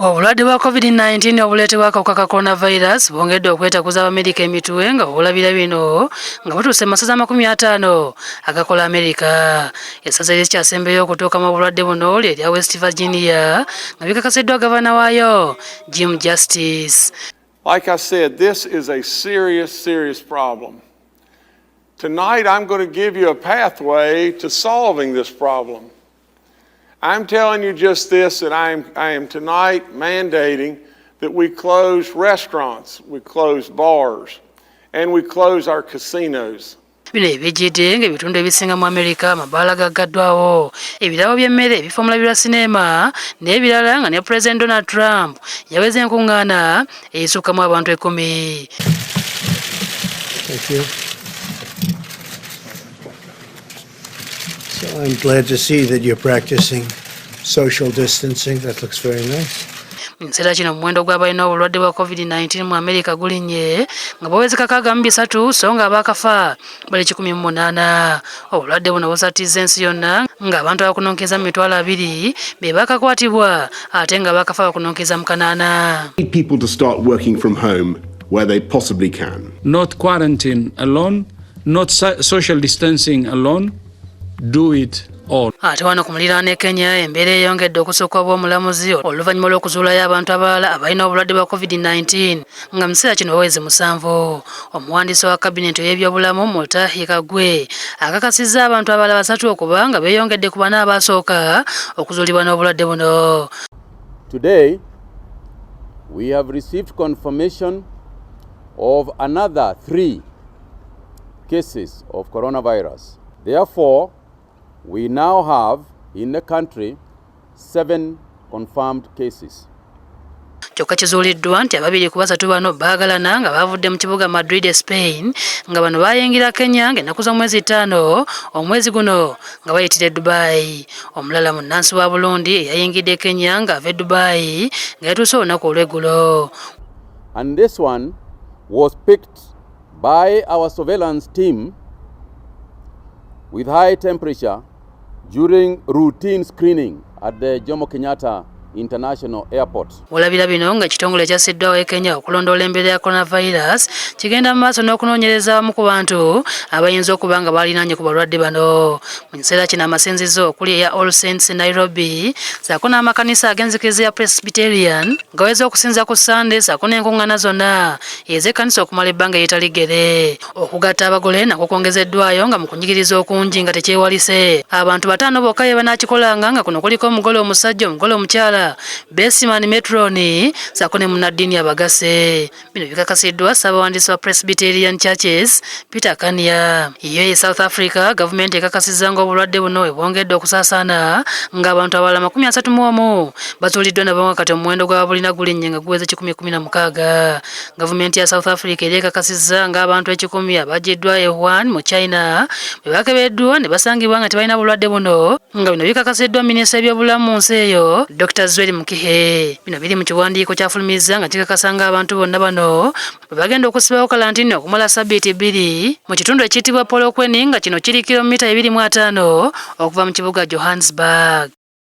Obulwadde bwa COVID-19 obuleetebwa akawuka ka coronavirus bwongedde okwetakuza Abamerika emitwe, nga bw'olabira bino nga butuuse mu masaza 50 agakola Amerika. Essaza erikyasembeyo okutuuka mu bulwadde buno lye lya West Virginia, nga bikakasiddwa gavana waayo Jim Justice. Like I said, this is a serious, serious problem. Tonight, I'm going to give you a pathway to solving this problem. I'm telling you just this, that I am tonight mandating that we close restaurants, we close bars, and we close our casinos. Bino ebijjidde ng'ebitundu ebisinga mu Amerika amabaala gaggaddwawo, ebirabo by'emmere, ebifo omulabirwa sineema n'ebirala, nga ne Pulezidenti Donald Trump yaweza enkuŋŋaana eyisukkamu abantu 10. Thank you. So I'm glad to see that you're practicing social distancing. That looks very nice. Mu kiseera kino omuwendo gw'abalina obulwadde bwa COVID-19 mu Amerika gulinnye nga baweze 63, so nga abaakafa bali 108. Obulwadde buno busatizza ensi yonna, ng'abantu abakunonkeza mu 20,000 be baakakwatibwa, ate nga abaakafa bakunonkeza mu 800. Need people to start working from home where they possibly can. Not quarantine alone, not social distancing alone, do it all. Ate wano ku muliraano e Kenya, embeera eyongedde okusukka obw'omulamuzi oluvannyuma lw'okuzuulayo abantu abalala abalina obulwadde bwa COVID-19, nga mu kiseera kino baweze 7. Omuwandiisi wa kabineti ey'ebyobulamu Mutahi Kagwe akakasizza abantu abalala basatu okuba nga beeyongedde ku bana abaasooka okuzuulibwa n'obulwadde buno. Today, we have received confirmation of another three cases of coronavirus. Therefore, we now have in the country seven confirmed cases. Kyokka kizuuliddwa nti ababiri ku basatu bano baagalana, nga bavudde mu kibuga Madrid, Spain, nga bano bayingira Kenya ng'ennaku z'omwezi 5 omwezi guno nga bayitira e Dubai. Omulala munnansi wa Burundi eyayingidde Kenya ng'ava e Dubai, nga yatuuse olunaku olw'eggulo. And this one was picked by our surveillance team with high temperature during routine screening at the Jomo Kenyatta International Airport. Olabira bino nga ekitongole ekyassiddwawo e Kenya okulondoola embeera ya coronavirus kigenda mu maaso n'okunoonyereza abamu ku bantu abayinza okuba nga balinaanye ku balwadde bano. Mu kiseera kino amasinzizo okuli eya All Saints Nairobi ssaako n'amakanisa ag'enzikiriza ya Presbyterian gaweza okusinza ku Sande, ssaako n'enkuŋŋaana zonna ez'ekkanisa okumala ebbanga eritali ggere. Okugatta abagole nakwo kwongezeddwayo nga mu kunyigiriza okungi nga tekyewalise. Abantu 5 bokka ye banaakikolanga, nga kuno kuliko omugole omusajja, omugole omukyala, best man, matron ssaako ne munnaddiini abagase. Bino bikakasiddwa ssabawandiisi wa Presbyterian Churches Peter Kania. Yo e South Africa, gavumenti ekakasizza ng'obulwadde buno ebwongedde okusaasaana, ng'abantu abalala 31 bazuuliddwa nabo, nga kati omuwendo gw'ababulina gulinnye nga guweze 116. Gavumenti ya South Africa era ekakasizza ng'abantu 100 abaggiddwa e Wuhan mu China bwe bakebeddwa ne basangibwa nga tebalina bulwadde buno, nga bino bikakasiddwa minisita ebyobulamu mu nsi eyo Dr Zweli Mkhize. Bino biri mu kiwandiiko kyafulumizza nga kikakasa ng'abantu bonna bano bwe bagenda okusibawo kalantini okumala sabbiiti 2 mu kitundu ekiyitibwa Polokweni, nga kino kiri kilomita 250 okuva mu kibuga Johannesburg.